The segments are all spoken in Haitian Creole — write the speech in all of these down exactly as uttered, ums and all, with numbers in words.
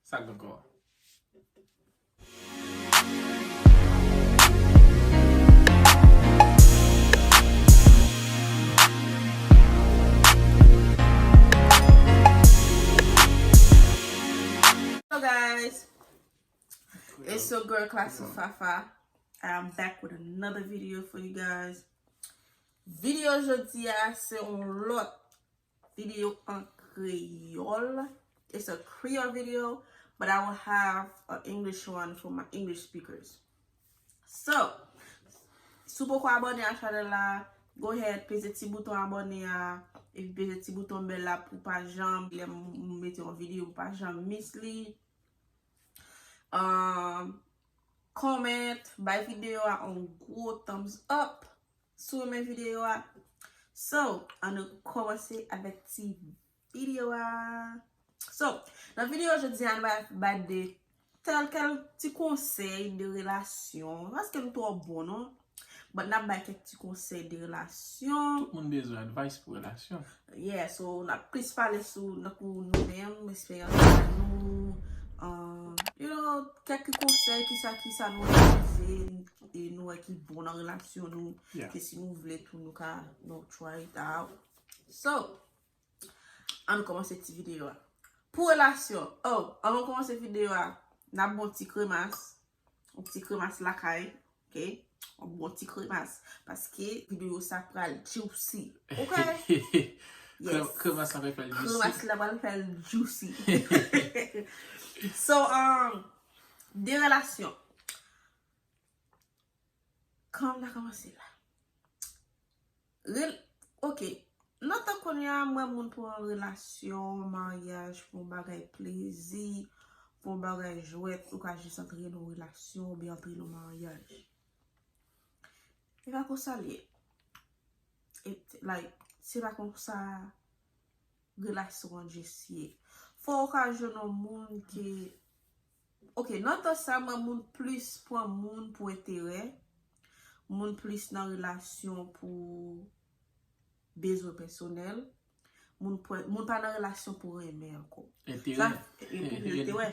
Sa k gen ankò? Hello guys, it's your girl Classy Fafa. I am back with another video for you guys. Videyo jodi a se yon lòt videyo an kreyòl. It's a Creole video, but I will have an English one for my English speakers. So, si w poko abòne a chanèl la, go ahead, peze ti bouton abòne a, epi peze ti bouton bèl la pou pa janm, lè m mete yon videyo, pou pa janm miss li. Um, comment, bay videyo a yon gwo thumbs up si w renmen videyo a. So, ann nou kòmanse avèk ti videyo a. So, nan videyo jodi a, nou va bay de tèl kèl ti konsèy de relasyon. Paske nou twò bon, non? But n ap bay kèk ti konsèy de relasyon. Tout moun bezwen advice pou relasyon. Yeah, so n ap plis pale sou nan kou nou menm, eksperyans nou, uh, you know, kèk konsèy, kisa, kisa nou itilize e nou wè ki bon nan relasyon nou, Yeah. ke si nou vle tou, nou ka, nou try it out. So, ann kòmanse ti videyo a. Pou relasyon, oh, anvan kòmanse videyo a, n ap bon ti kremas, yon ti kremas lakay, ok? Yon bon ti kremas, paske videyo sa pral juicy, ok? Krem- Kremas la pral fè l juicy. Kremas la pral fè l juicy. So, um, de relasyon. Kòman m ta kòmanse la? Rel- ok. Nan tan kounye a, m wè moun pran relasyon, maryaj, pou yon bagay plezi, pou yon bagay jwèt, ou ka jis antre nan yon relasyon oubyen antre nan yon maryaj. E pa konsa l ye. E, like, se pa konsa relasyon an jis ye. Fò w ka jwenn yon moun ki, ok, nan tan sa, mwen moun plis pran moun pou enterè, moun plis nan relasyon pou bezwen pèsonèl, moun pran, moun pa nan relasyon pou renmen ankò. Enterè. E pou enterè.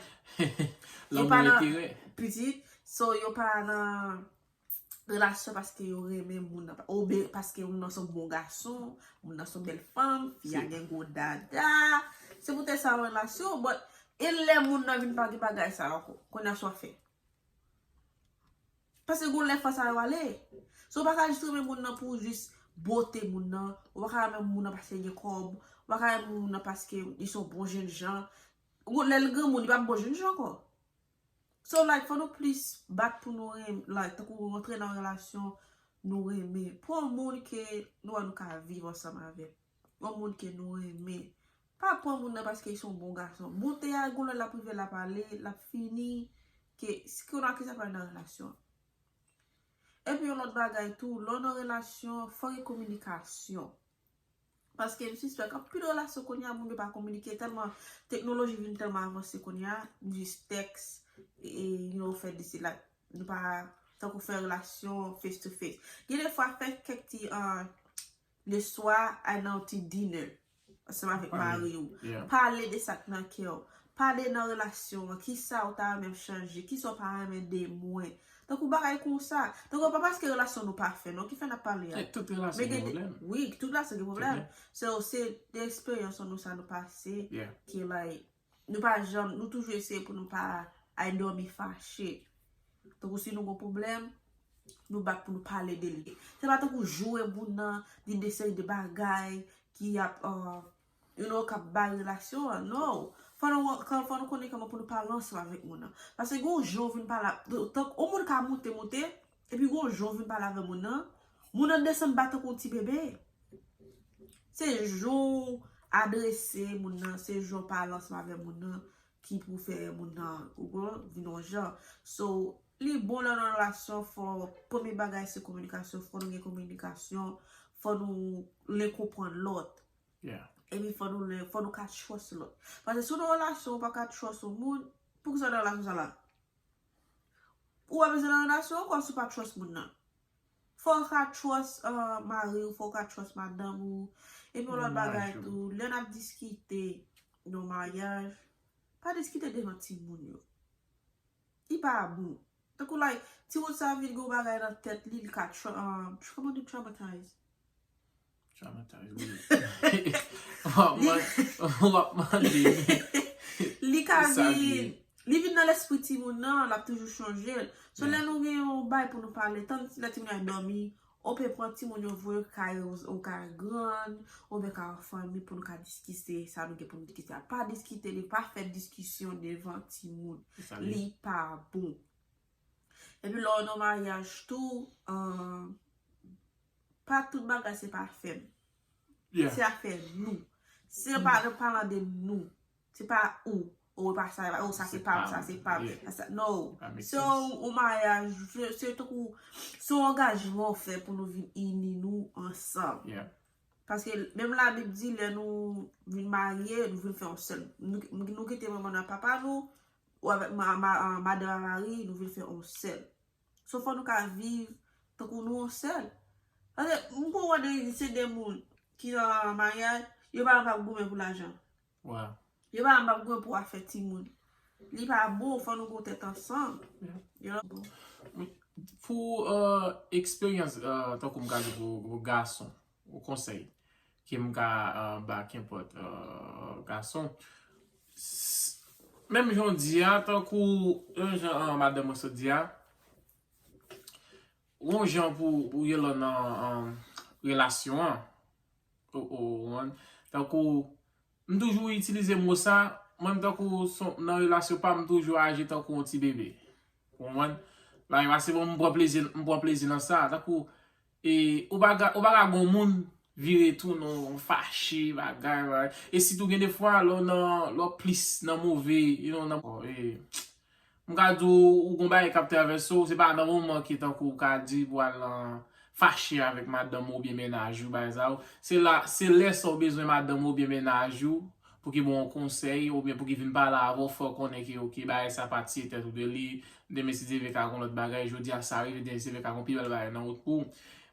Yo Lanmou pa nan enterè. Pitit, so yo pa nan relasyon paske yo renmen moun nan, oubyen paske moun nan se yon bon gason, moun nan se yon bèl fanm, fi a gen gwo dada. Se poutèt sa yo an relasyon, but e lè moun nan vin pa gen bagay sa yo ankò, kounye a sa w ap fè? Paske gon lè fò sa yo ale. So w pa ka jis renmen moun nan pou jis bote moun nan, ou pa ka renmen moun nan paske l gen kòb, ou pa ka renmen moun nan paske li se yon bon jennjan. Gon lè l granmoun, li pa bon jennjan ankò. So, like, fò nou plis bat pou nou renmen, like, tankou rantre nan relasyon, nou renmen. Pou yon moun ke nou wè nou ka viv ansanm avè l. Yon moun ke nou renmen. Pa pran moun nan paske li se yon bon gason. Bonte a, gon lè l ap rive, l ap ale, l ap fini, ke, kounye a ki sa pral nan relasyon. Epi yon lòt bagay tou, lè w nan relasyon, fò gen kominikasyon. Paske m sispèk anpil relasyon kounye a, moun yo pa kominike tèlman, teknoloji vin tèlman avanse kounye a, jis tèks, e, you know, fè disi la, nou pa, tankou fè relasyon face to face. Gen de fwa fè kèk ti, uh, le swa, al nan yon ti dinner ansanm avèk mari w. Pale de sa k nan kè w. Pale nan relasyon an. Kisa w ta renmen m chanje? Kisa w pa renmen de mwen? Tankou bagay konsa. Tankou pa paske relasyon nou pafè, non, ki fè n ap pale a. Tout relasyon gen pwoblèm. Wi, tout relasyon gen pwoblèm. So, se de eksperyans nou sa nou pase, ki, like, nou pa janm, nou toujou eseye pou nou pa al dòmi fache. Tankou si nou gon pwoblèm, nou bat pou nou pale de li. Se pa tankou joure moun nan, di de seri de bagay ki ap, uh, you know, k ap bay relasyon an. No. Fò nou, fò nou konnen kòman pou nou pale ansanm avèk moun nan. Paske gon jou w vin pale, tankou yon moun ka moute, moute, epi gon jou w vin pale avè moun nan, moun nan desann ba tankou yon ti bebe. Se jan w adrese moun nan, se jan w pale ansanm avè moun nan ki pou fè moun nan, ou konprann, vin yon jan. So, li bon lè w nan relasyon, fò, premye bagay se kominikasyon, fò nou gen kominikasyon, fò nou len konprann lòt. Epi fò nou len, fò nou ka trust lòt. Paske si w nan relasyon, ou pa ka trust yon moun, poukisa w nan relasyon sa la? Ou pa bezwen nan relasyon ankò si w pa trust moun nan. Fò w ka trust, uh, mari w, fò w ka trust madanm ou. Epi yon lòt bagay tou, lè n ap diskite nan maryaj, Pa diskite devan timoun yo. Li pa bon. Tankou like, timoun sa vin gen yon bagay nan tèt li, li ka tra- um, tra- kòman di traumatize? Traumatize, wi. W ap man- w ap mande. Li ka vin, li vin nan lespri timoun nan, l ap toujou chonje l. So lè nou gen yon bay pou nou pale, tann lè timoun yo ap dòmi, ou pe pran timoun yo voye kay ou kay grann, oubyen kay yon fanmi pou nou ka diskite sa nou gen pou nou diskite a. Pa diskite li, pa fè diskisyon devan timoun. Li pa bon. Epi lè w nan maryaj tou, uh, pa tout bagay se pa fè m. Se afè nou. Se pa nan palan de nou. Se pa ou. Ou pa sa, ou sa se pa m, sa se pa m. No. So, ou maryaj, se tankou, se yon angajman w fè pou nou vin ini nou ansanm. Paske menm Labib di, lè nou vin marye, nou vin fè yon sèl. Nou, nou kite manman nou ak papa nou, ou avèk ma, ma, madanm a mari, nou vin fè yon sèl. So fò nou ka viv tankou nou yon sèl. Paske m konprann se de moun ki nan maryaj, yo pa kapab goumen pou lajan. Yo pa kapab goumen pou afè timoun. Li pa bon, fò nou gon tèt ansanm. Pou eksperyans, tankou m ka di pou gason, yon konsèy ke m ka ba kenpòt gason. Menm jan w di a, tankou yon jan madanm mwen sot di a, yon jan pou ou ye lan nan relasyon an. Tankou m toujou itilize mo sa, mwen tankou nan relasyon pa m, m toujou aji tankou yon ti bebe. Ou konprann? Bagay pa se bon, m pran plezi, m pran plezi nan sa. Tankou e, ou pa ka, ou pa ka gon moun vire tou non fache, bagay, bagay. E sitou gen defwa lè w nan, lè w plis nan move, you know, nan, e, m ka di w, ou gon bagay k ap travèse w, se pa nan moman ki tankou w ka di pou al nan fache avèk madanm ou oubyen mennaj ou, bagay sa yo. Se la, se lè sa w bezwen madanm ou oubyen mennaj ou, pou ki ba w yon konsèy, oubyen pou ki vin pale avè w, fè w konnen ke, oke, bagay sa pa tiye tèt ou de li, demen si Dye vle ka gon lòt bagay, jodi a sa rive, demen si Dye vle ka gon pi bèl bagay nan wout pou ou.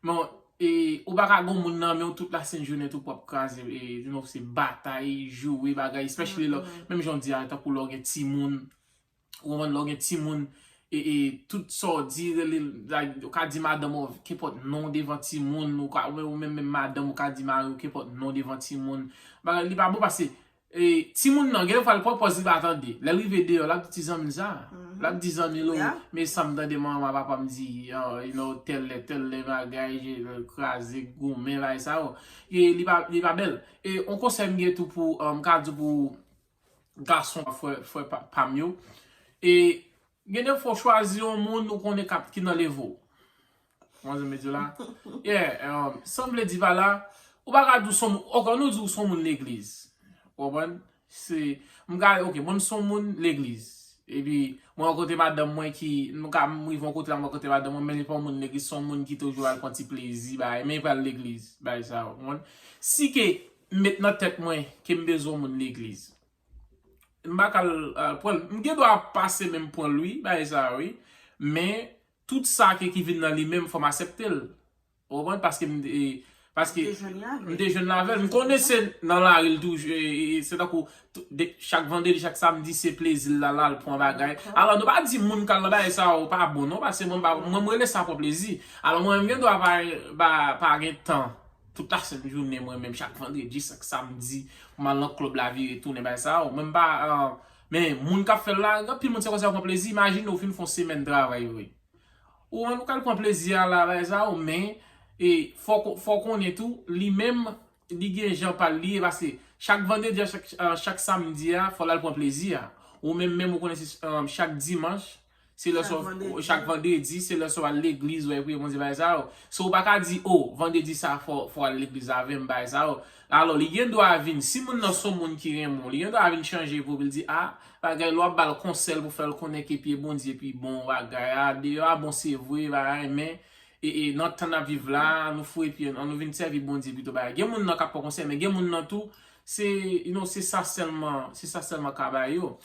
Men, e, ou pa ka gon moun nan men w tout lasent jounen tou pou ap kraze, e, you know, se batay, joure, bagay, especially lè, menm jan w di a, tankou lè w gen timoun, ou konprann, lè w gen timoun, e, e, tout sa w di, rele, like, ou ka di madanm ou kenpòt non devan timoun, ou ka, ou menm, menm madanm ou ka di mari w kenpòt non devan timoun. Bagay, li pa bon paske, e, timoun nan, gen defwa l pran pòz li pa tande. Lè l rive deyò, l ap di ti zanmi l sa. L ap di zanmi l, o, men sa m tande manman, papa m di, you know, tèl lè, tèl lè, bagay, kraze, goumen, bagay sa yo. E li pa, li pa bèl. E yon konsèy m gen tou pou, m ka di pou gason, frè, frè pa, pa m yo. E gen de fwa w chwazi yon moun ou konnen k ap, ki nan level w. Ou konprann sa m vle di w la? Yeah, um, sa m vle di pa la, ou pa ka di w se yon moun, ok, nou di w se yon moun legliz. Ou konprann? Se, m ka, ok, mwen m se yon moun legliz. Epi, mwen rankontre madanm mwen ki, nou ka, m rive yon kote la, mwen rankontre madanm mwen, men li pa yon moun legliz, se yon moun ki toujou al pran ti plezi, bagay, men li pral legliz, bagay sa, ou konprann? Si ke m met nan tèt mwen ke m bezwen yon moun legliz, m pa ka al, al pran l. M gen dwa pase menm pran l, wi, bagay sa, wi. Men, tout sa ke ki vin nan li menm, fò m aksepte l. Ou konprann? Paske m, e, paske m te jwenn avè l. M konnen se nan lari l toujou, e, e, se tankou, tou, de, chak vandredi, chak samdi, se plezi l la, l al pran bagay. Alò, nou pa di moun k al nan bagay sa yo pa bon, non, paske mwen, pa, mwen, m rele sa pran plezi. Alò, mwen, m gen dwa pa, pa, pa gen tan. Tout lasent jounen, mwen menm, chak vandredi, chak samdi, m al nan klèb la vire tounen, bagay sa yo. Mwen, m pa, men, moun k ap fè l la, gen anpil moun se konsa yo pran plezi. Imajine w fin fè yon semèn travay vre. Ou konprann, ou ka al pran plezi a la, bagay sa yo, men, e, fò, fò konnen tou, li menm, li gen jan pa l li ye, paske chak vandredi a, chak, chak samdi a, fò l al pran plezi a. Ou menm, menm, ou konnen se, chak dimanch, se lè sa w, chak vandredi, se lè sa w al legliz, w al priye Bondye, bagay sa yo. So, ou pa ka di, o, vandredi sa, fò, fò w al legliz avè m, bagay sa yo. Alò, li gen dwa vin, si moun nan se yon moun ki renmen w, li gen dwa vin chanje pou l di, a, bagay, lè w ap ba l konsèy pou fè l konnen ke pye Bondye pi bon, bagay, a, deyò a bon, se vre, bagay, men, e, e, nan tan n ap viv la, nou foure pye nou, ann nou vin sèvi Bondye pito, bagay. Gen moun nan k ap pran konsèy, men gen moun nan tou, se, you know, se sa sèlman, se sa sèlman ka ba yo.